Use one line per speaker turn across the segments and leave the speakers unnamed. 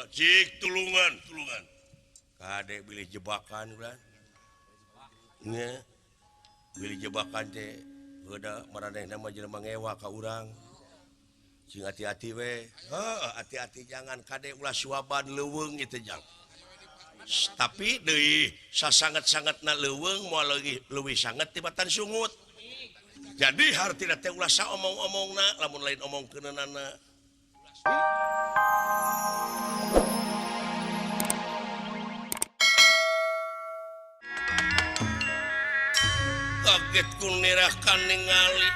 Wa cik tulungan tulungan kadek bilih jebakan ulah nya bilih jebakan teh heuda maranehna mah jelema ngewa ka urang sing hati-hati we heuh hati-hati jangan kadek ulah suaban leuweung ieu jang tapi deui sasanget-sangetna leuweung moal leuwih sanget tibatan sungut jadi hartina teh ulah saomong-omongna lamun lain omong keuneunana. Kaget ku nirahkan ningali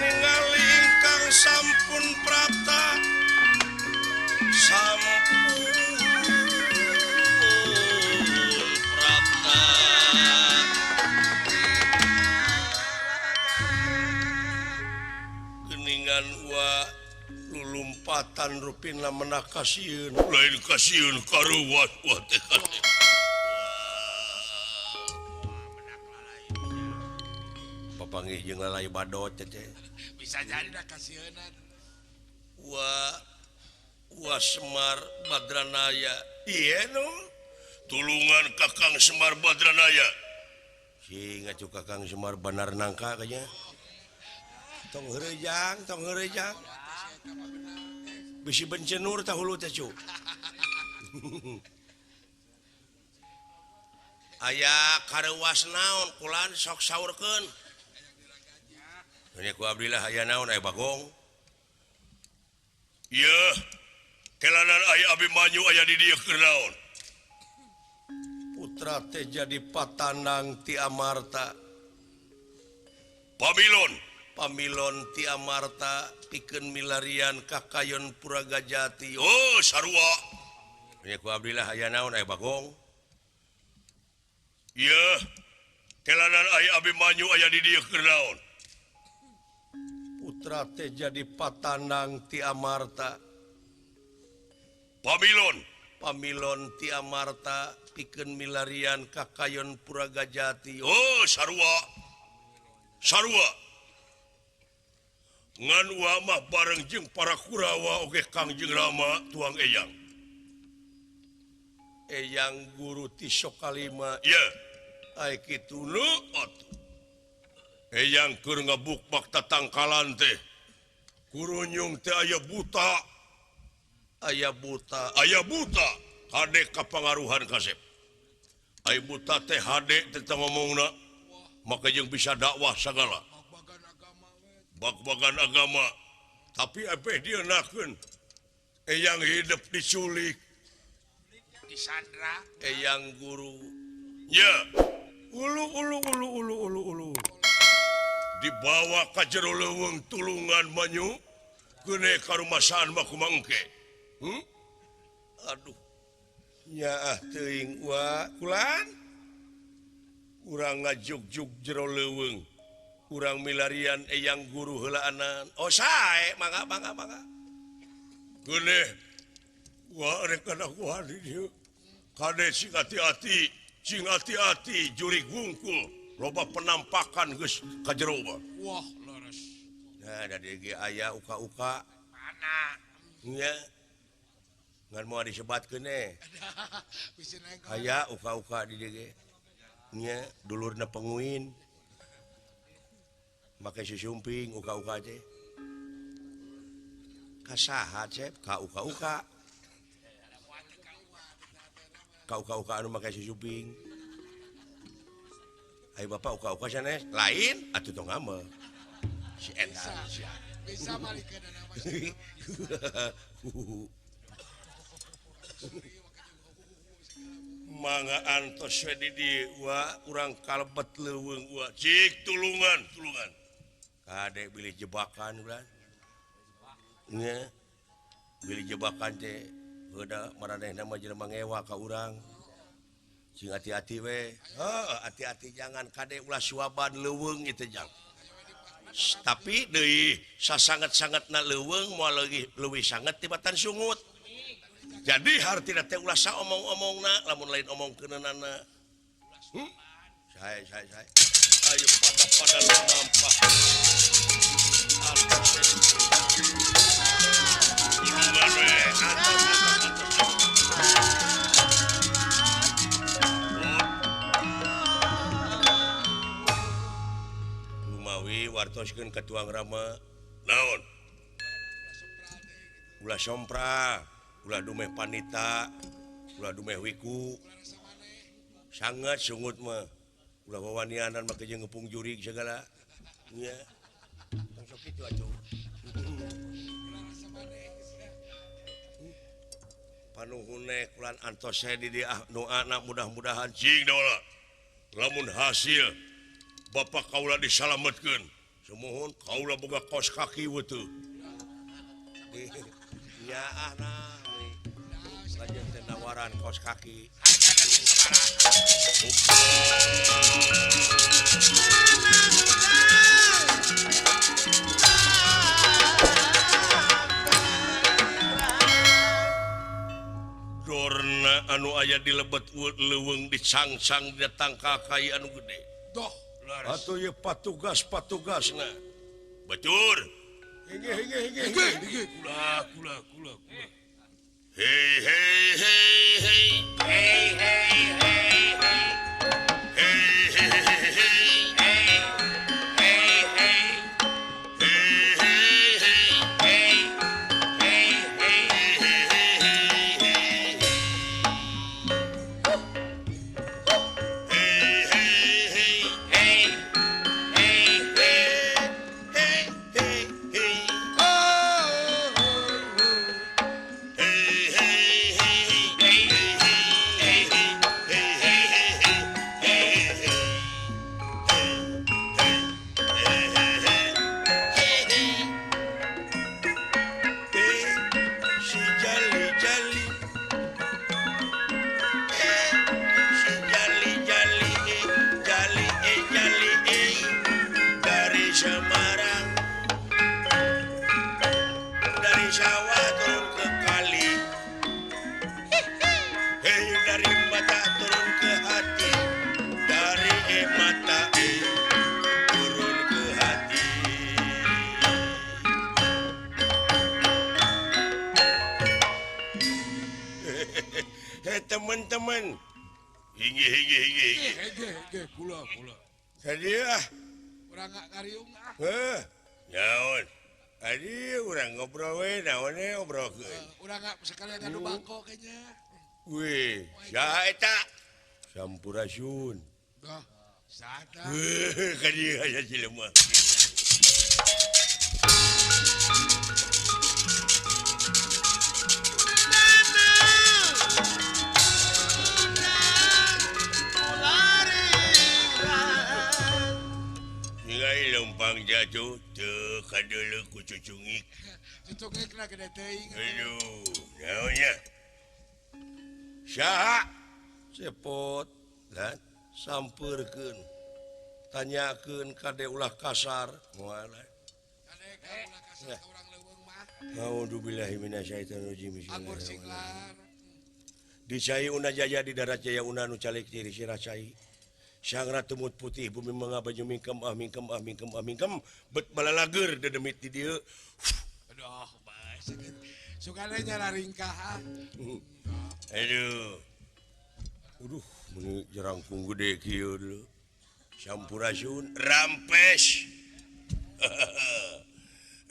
ningali ingkang sampun prapta sampun prapta geningan wa lulumpatan rupina menak kasieun lain kasieun karuwat wa teh kasieun. Papanggih jeung lalai badot teh
bisa jadi dah kasieunan.
Wa wa Semar Badranaya ieu nu tulungan Kakang Semar Badranaya sing ngacu Kakang Semar Banar nangka kayaknya tong heureuy tong heureuy bisi bencenur tah hulu teh cu. Aya kareuwas naon kulan sok saurkeun ku abdilah aya naon aya bagong ieu kelanan aya Abimanyu aya di dieu keur naon putra teh jadi patanang ti Amarta Pamilon Pamilon ti Amarta pikeun milarian ka kayon Puragajati oh sarua ku abdilah aya naon aya bagong ieu kelanan aya Abimanyu aya di dieu keur naon putra teh jadi patanang ti Amarta Pamilon Pamilon ti Amarta pikeun milarian ka kayon Puragajati oh sarua sarua ngan wa mah bareng jeung para Kurawa oge Kangjeng Rama tuang eyang eyang guru ti Sokalima ye ai kitu nu atuh eyang keur ngabukbak tatangkalan teh kurunyung teh aya buta aya buta aya buta hade kapangaruhan kasep aya buta teh hade teh ngomongna maka jeung bisa dakwah sagala bag-bagan agama tapi apa dia nakeun eyang hidup diculik
disandra
eyang guru ya ulu ulu ulu ulu ulu ulu dibawa ka jero leuweung tulungan manyu geune karumasaan mah kumaha engke aduh nyaah teuing wa kulan urang ngajugjug jero leuweung urang milarian eyang guru heulaanan oh sae mangga mangga mangga geune wa rek kana ku hadi dieu kade sing hati-hati sing hati-hati jurig wungkul loba penampakan geus ka jero mah.
Wah leres
nah da di ge aya uka-uka
mana
nya ngan moal disebatkeun eh aya uka-uka di dieu ge nya dulurna penguin make susumping uka-uka teh ka saha cep ka uka-uka ka uka-uka anu make susumping ayo bapak uka-uka sanes lain atuh tong ngambek si eta
bisa balikeun nama
mangga antos we di dieu wa urang kalebet leuweung wa cik tulungan tulungan kadek bilih jebakan ulah nya bilih jebakan teh heuda maranehna mah jelema ngewa ka urang sing hati-hati we heuh hati-hati jangan kadek ulah suaban leuweung ieu jang tapi deui sasanget-sangetna leuweung moal leuwih sanget tibatan sungut jadi hartina teh ulah saomong-omongna lamun lain omong keuneunana sae sae sae ayo pada-pada nampak. Mawi wartoskeun ka tuang rama. Naon? Ulah sompra, ulah dumeh panita, ulah dumeh wiku. Sangat sungut mah. Ulah wawanianan make jeung ngepung jurig segala. Nya. Tong sok kitu atuh. Panuhune kulan antos di dieu doana mudah-mudahan cing dola. Lamun hasil bapak kaula disalametkeun. Sumuhun kaula boga kos kaki weutuh. Nyaah nah. Lanjut teh nawaran kos kaki. Dorna anu aya di lebet leuweung dicangsang datang ka kai anu gede.
Doh,
atuh ieu patugas-patugasna. Betul. Hege hege hege hege.
Kula kula kula kula.
Hei hei hei hei.
Hei hei hei hei.
Hei hei hei hei.
Hei hei hei.
Hei hei hei.
Hei hei hei.
Hei hei hei.
Hei hei hei.
Hei hei hei. Hei hei hei.
Hei hei
Hei hei hei hei. Si jali jali, si jali jali, jali jali dari Semarang, dari sawah turun ke kali, hei dari mata turun ke hati, dari mata turun ke hati. Hei teman-teman, hinggi hinggi hinggi hinggi.
Hege hege kula kula.
Tadi ah,
Urang ngariung ah.
heh, naon? Tadi urang ngobrol we, naon we ngobrolkeun.
Urang sekalian ngadu bangko kayaknya.
Wih, saha eta? Sampurasun.
Dah, saha
Wih, ka dieu aya jelema. Nilai lempang jatuh teu kadeuleu ku cucungik.
Cucungikna gede teuing.
Aduh, naonnya? Saha? Cepot dan sampeurkeun. Tanyakeun kade ulah kasar. Moal.
Kade ka ulah kasar ka urang leuweung mah.
A'udzubillahi minasyaitonirrajim.
Agur singlar.
Di cai una jaya di darat jaya una nu calik ciri sirah cai. Sangra tumut putih bumi mangaba mingkem ah mingkem ah mingkem ah mingkem bet balalager dedemit di dieu.
Aduh, bae sakit. Sukana nyararingkah ah.
Aduh. Aduh, meuni jerangkung gede kieu dulu. Sampurasun rampes.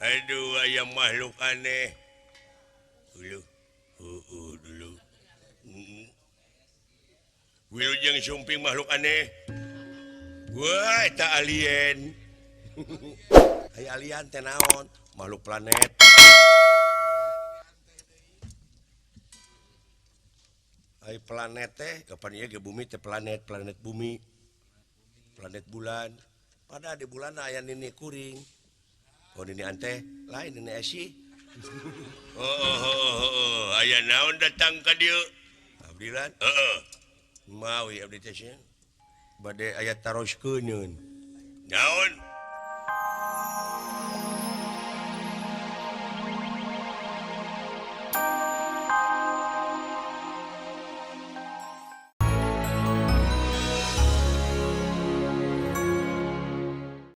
Aduh, aya makhluk aneh. Dulu. Heueuh dulu. Wilujeng sumping makhluk aneh. Wah, eta alien. Aya alien teh naon? Makhluk planet. Ai planet teh kapan ieu ge bumi teh planet, planet bumi. Planet bulan. Pada di bulan aya nini kuring. Oh nini ante, lain nini esi. Oh, oh, oh, oh, aya naon datang ka dieu? Abdilan? Heeh. Mawi abdi teh sieun. Bade aya taroskeun.